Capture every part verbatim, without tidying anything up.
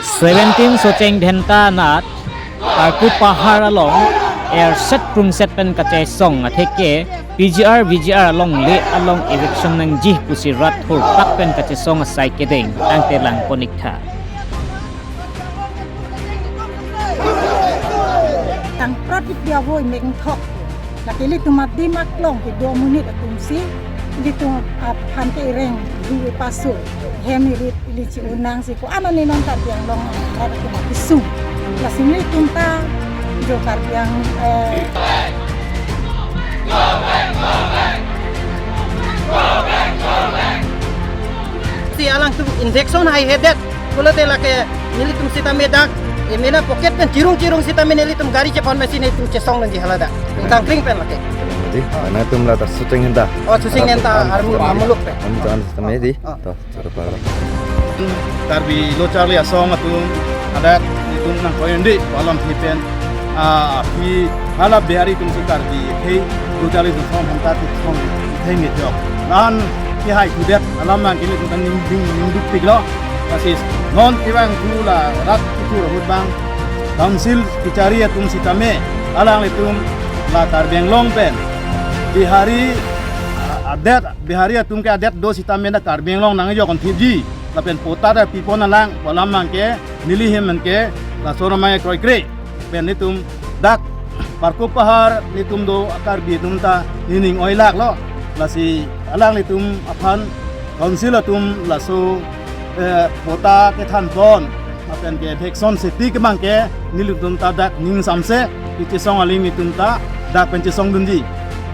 Seventeen Socheng Dhenta anat Parkup Pahar along erset krungset pen kachesong atheke P G R, V G R alongle along eviction nangji pusi rat thurpak pen kachesong asai kedeng tangte langpon-ik tha. Tang prapit dia voi mengthok. Lake ilitum adim aklong kedo amonit atum si ilitum aphan ke ireng lui pasu hem irit ili chi-unang si ko-an ani non Karbi Anglong rat atum akesung. Lasi ilitum ta jo Karbi Ang, eh, Si alangtum injection hai hedet. Pulote lake nelitum sitame dak, eh, mena pocket pen chirung chirung sitame nelitum gari chepon mesi nelitum chesong nangji hala dak. Tangkring pen lake. Di, nangtum la ta Socheng Dhenta. Oh, Socheng Dhenta, armu, amuluk pen. Amuluk pen sitame di. Oh. To, choro paro. Karbi Lo Charli Asong atum adak itum nangkroinon di, alam hipen. Ah, hi hala Bihari atum si Karbi akhei Lo Charli Asong hanta tu song theng ni jok. Lan kehai kudet alam nang kini tentang ning ding ning duk tik lo. Kasis non iwang tu la rat itu rambut bang. Council kachari atum sitame alanglitum la Karbi Anglong pen Bihari, ah, adet, Bihari atum ke adet do sitame na Karbi Anglong nang jok kon thipji. Lapen patta ta pipon alang, alam abangke neli hem abangke laso alam abangke kroikre. Pen nelitum dak Parkup Pahar nelitum do Karbi atum ta nening oilak lo. Lasi alanglitum aphan council atum laso, eh, patta kethanpon lapen ke eviction seti ke abangke nelitum ta dak ning samse kachesong aling nelitum ta dak pen chesong dunji.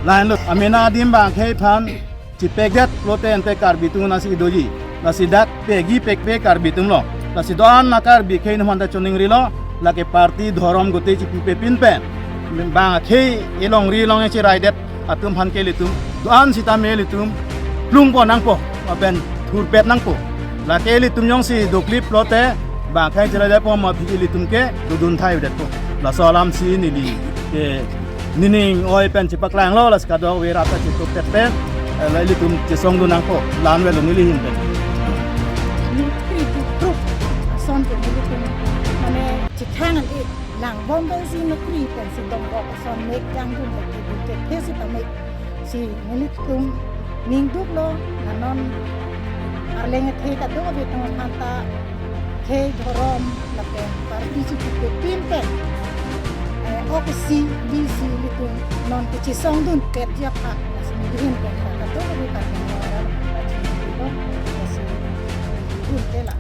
Lahenlo amena adim abangke aphan chipekdet pulote ante Karbi atum nasi doji. Lasi dak pegi pekpe Karbi atum lo. Lasi do-an na Karbi akhei atum hanta choningri lo, lake party dhorom gote chipupe pin pen. Bang akhei elongri long echiraidet atum aphan ke ilitum do-an sitame ilitum plungpon nangpo, lapen thurpet nangpo. Lake ilitum jongsi doklip pulote bang akhei chiraidet po ma aphi ilitum ke dodun thai detpo. Laso alam si neli ke nening oi pen chepaklang lo, lasi kadokave rat ta chitup tet pen, eh, la ilitum chesong dun nangpo, la-an avelo neli ahin pen. Nutri group ason ke nelitum mane chethang an-e lang bom pen si nutri pen si dong bok ason mek jang dun lagi dun ke thesi ta mek si nelitum ning duk lo, la non arleng athe kadokave atum aphanta khei dhorom lapen party chipupe pin pen, eh, ok si di si ilitum non kachesong dun petji aphan, lasi neli ahin pen ta kadokave ta pen lo, lasi dun te la.